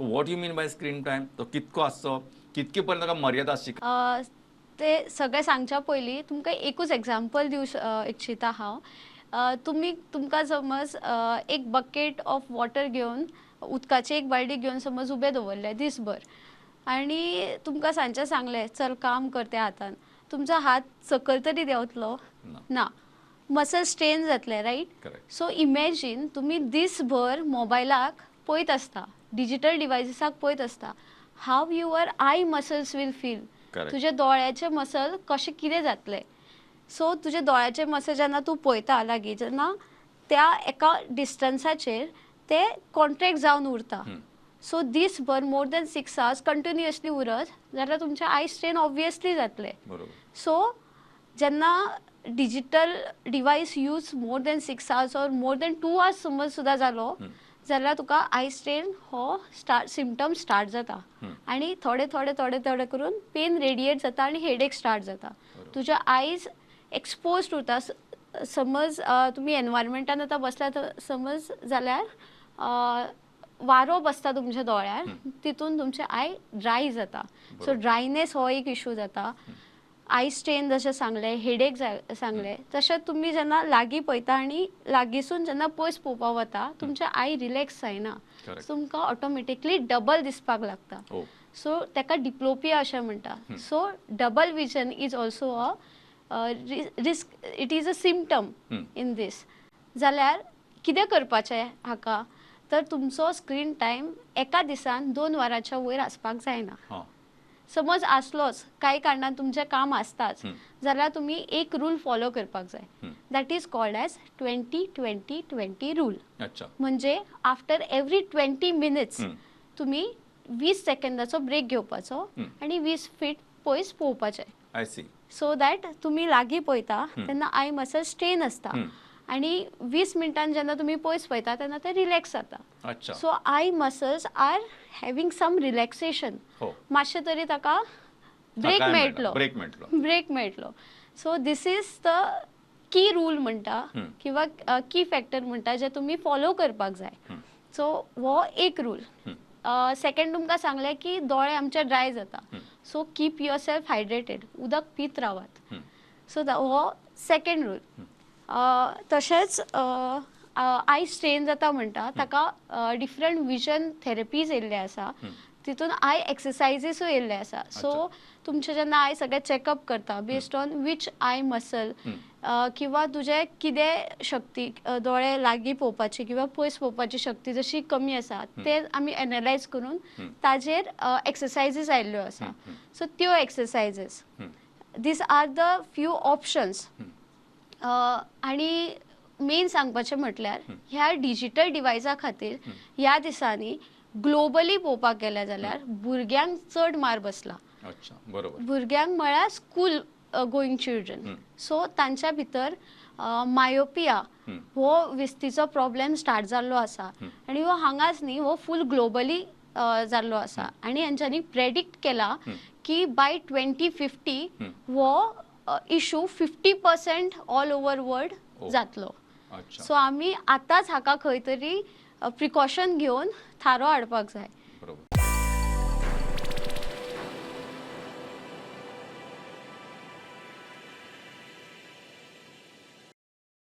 What you mean by screen time? तो कितको आसचो, कितके पर्यंत ताका मर्यादा आसची? ते सगळें सांगच्या पयलीं तुमकां एकूच एग्जाम्पल दिवं इच्छिता हांव. तुमी तुमकां समज एक बकेट ऑफ वॉटर घेवन, उदकाची एक बालडी घेवन समज उबें दवरलें दीसभर आनी तुमकां सांजचें सांगलें, चल काम कर त्या हातान, तुमचो हात सकयल तरी देंवतलो? ना. ना, मसल स्ट्रेन जातले, रायट? करेक्ट. सो इमॅजीन, तुमी दीसभर मोबायलाक पळयत आसता, डिजिटल डिवायसीसाक पळयत आसता, how your eye muscles will feel? Correct. तुज्या दोळ्याचे मसल कशें कितें जातले? सो तुज्या दोळ्याचे मसल जेन्ना तूं पळयता लागीं, जेन्ना त्या एका डिस्टन्साचेर ते कॉन्ट्रेक्ट जावन उरता. सो दीसभर मोर देन 6 आवर्स कंटिन्युअसली उरत जाल्यार तुमचे I strain obviously जातले. सो जेन्ना digital device use more than 6 hours or more than 2 hours समज सुद्दां जालो जाल्यार तुका I strain हो स्टार्ट सिमटम स्टार्ट जाता आनी थोडे थोडे थोडे थोडे करून पेन रेडिएट जाता आनी हेडेक स्टार्ट जाता. तुज्या आयज एक्सपोज्ड उरता. समज तुमी एनवायरमेंटान आतां बसल्या तर समज जाल्यार वारो बसता तुमच्या दोळ्यार, तितून तुमचे I dry जाता. सो ड्रायनेस हो एक इशू जाता. I strain जशें सांगलें, हेडेक सांगलें, तशें तुमी जेन्ना लागीं पळयता आनी लागींसून जेन्ना पयस पळोवपाक वता, तुमचे I relax जायना. तुमकां ऑटोमॅटिकली डबल दिसपाक लागता. सो ताका डिप्लोपिया अशें म्हणटा. So double vision is also a risk, it is a symptom in this. जाल्यार कितें करपाचें हाका? तर तुमचो स्क्रीन टायम एका दिसान 2 वरांच्या वयर आसपाक जायना. समज आसलोच, कांय कारणान तुमचें काम आसताच, जाल्यार तुमी एक रूल फॉलो करपाक जाय, that is called as 20-20-20 rule. म्हणजे आफ्टर एवरी 20 मिनिट्स तुमी 20 सेकंदाचो ब्रेक घेवपाचो आनी 20 फीट पयस पळोवपाचें. I see. So that तुमी लागीं पळयता तेन्ना I muscle strain आसता आनी 20 मिनटान जेन्ना तुमी पयस पळयता तेन्ना ते रिलॅक्स जाता. So eye muscles are having some relaxation. मातशें तरी ताका ब्रेक थाकाय. मेळटलो. ब्रेक मेळटलो. ब्रेक मेळटलो. So this is the key rule म्हणटा किंवा की फॅक्टर म्हणटा, जे तुमी फॉलो करपाक जाय. सो हो एक रूल. सेकंड, तुमकां सांगलें की दोळे आमचे ड्राय जाता, so keep yourself hydrated, उदक पीत रावात. सो हो सेकंड रूल. तशेंच I strain जाता म्हणटा, ताका डिफरंट विजन थेरपीज येयल्ले आसा, तितून I एक्सरसायजीसूय येयल्ले आसा. सो तुमचे जेन्ना I सगळें चॅकअप करता, based on which eye muscle किंवा तुजें कितें शक्ती, दोळे लागीं पळोवपाची किंवा पयस पळोवपाची शक्ती जशी कमी आसा, ते आमी एनलायज करून ताजेर एक्सरसायजीस आयिल्ल्यो आसा. सो त्यो exercises, these are the few options. आनी मेन सांगपाचें म्हटल्यार, ह्या डिजिटल डिवायसा खातीर ह्या दिसांनी ग्लोबली पळोवपाक गेलें जाल्यार भुरग्यांक चड मार बसला. अच्छा बरोबर भुरग्यांक म्हळ्यार स्कूल गोईंग चिल्ड्रन. सो तांच्या भितर मायोपिया हो विस्तीचो प्रॉब्लेम स्टार्ट जाल्लो आसा आनी हो हांगाच न्ही, हो फूल ग्लोबली जाल्लो आसा आनी हेंच्यांनी प्रेडिक्ट केला की बाय 2050 हो issue 50% all over world जातलो. सो आमी आतांच हाका खंय तरी प्रिकॉशन घेवन थारो हाडपाक जाय.